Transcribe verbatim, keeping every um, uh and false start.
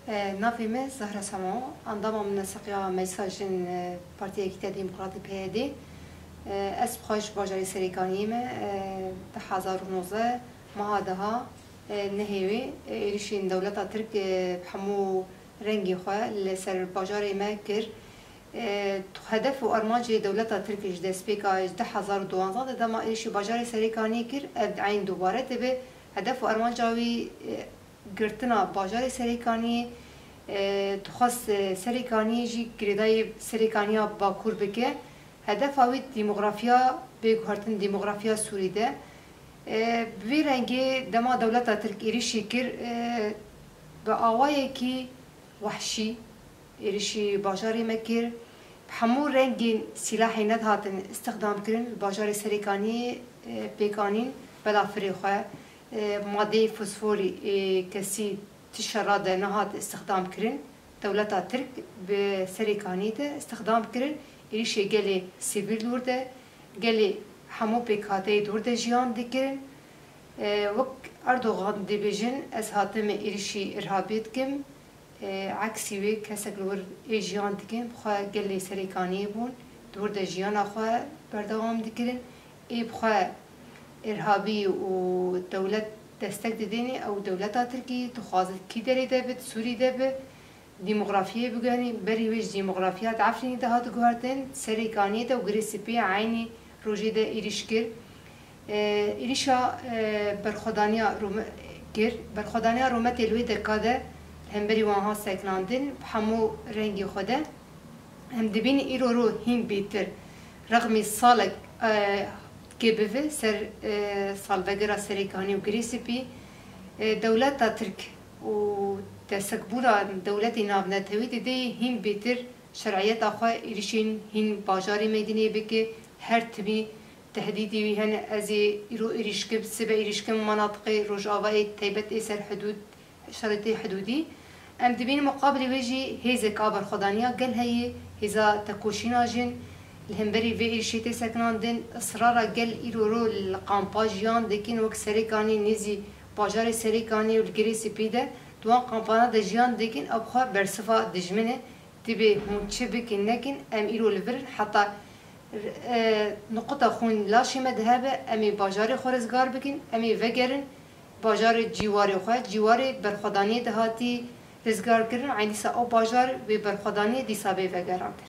E, Navê min Zehra Semo, endama mineseqiya Meclisa Jin, e, Partiya Yekîtiya Demokratî, P Y D. E, Ez xwe ji bajarê Serêkaniyê me, e, du hezar û nozdeh meha deha, e, nehê wê, e, êrişên dewleta Tirk, e, bi hemû rengê xwe li ser bajarê me kir. E, hedef û armancê dewleta Tirk ji destpêka ji du hezar û duwazdeh de dema êrişî bajarê Serêkaniyê kir, ev eyn dubare dibe. Hedef û armanca wî, e, girtina bajarê Serêkaniyê, e, dixwest, e, Serêkaniyê jî girêdayî Serêkaniya Bakur bike. Hedefa wî demografiya, bê guhertin demografiya Sûrî de. E, bi vî rengê dema dewleta Tirk êrişî kir, e, bi awayekî wehşî êrişî bajarê me kir. Bi hemû rengên sîlahê nedihatin îstixdam kirin, li bajarê Serêkaniyê, e, pêk anîn, bela firê xwe, e, madeyê fosforî, ê kesî ti şera de nehat îstixdam kirin. Dewleta Tirk bi Serêkaniyê de îstixdam kirin. Êrişê gelê sivîl dûr de, gelê hemû pêkhateyê dûr de jiyan dikirin. E, wek Erdogan dibêjin, ez hatime êrişî îrhabî dikim. E, eksî wê kesek li wir ê jiyan dikin, bi xwe gelê Serêkaniyê bûn, di wir de jiyana xwe berdewam dikirin. Ê bi xwe îrhabî û dewlet destek didênê, ew dewleta Tirkî dixwazit kî derê de bit, Sûrî de bi, demografiyê bigerî, berî wê ji demografiya di Efrînê de hat guhertin, Serêkaniyê de û Girê Spî eynî rojê de êrîş kir. E, êrîşa, e, berxwedaniya rûme-, kir. Berxwedaniya rûmetê li wê deka de li hemberî wan hat sekinandin, bi hemû rengê xwe de. Em dibînin îro ro hîn bêtir. Rexmî salek, e, kê bive ser, e, salvegera Serêkanî û Girê Spî, e, dewleta Tirk û destekbûna dewletê navnetewî didê hîn bêtir şer'iyeta xwe êrişên hîn bajarê meydinê bike. Her timî tehdîdê wî hene, ez ê îro êrîş kim, sibe êrîş kim, manatiqê rojavayê taybet ê ser hidûd, şeritê hidûdî. Em dibînin muqabilê wê jî hêzek a berxwedaniya gel heye, hêza tekoşîna jin. Li hemberî vê êrişê tê sekinandin, israra gel îro ro li kampa jiyan dikin, wek Serêkanî, nêzî bajarê Serêkanî û li Girê Spî de, di wan kampana de jiyan dikin, ew xwe bersiva dijmin e. Dibê hûn çi bikin nekin, em îro li vir in, heta, e, nuqita xûn laşê me dihebe, em ê bajarê xwe rizgar bikin, em ê vegerin bajarê cîwarê xwe, cîwarê berxwedaniyê dihatî rizgar kirin, eynî dîsa ew bajar wê berxwedaniyê dîsa bê vegerandin.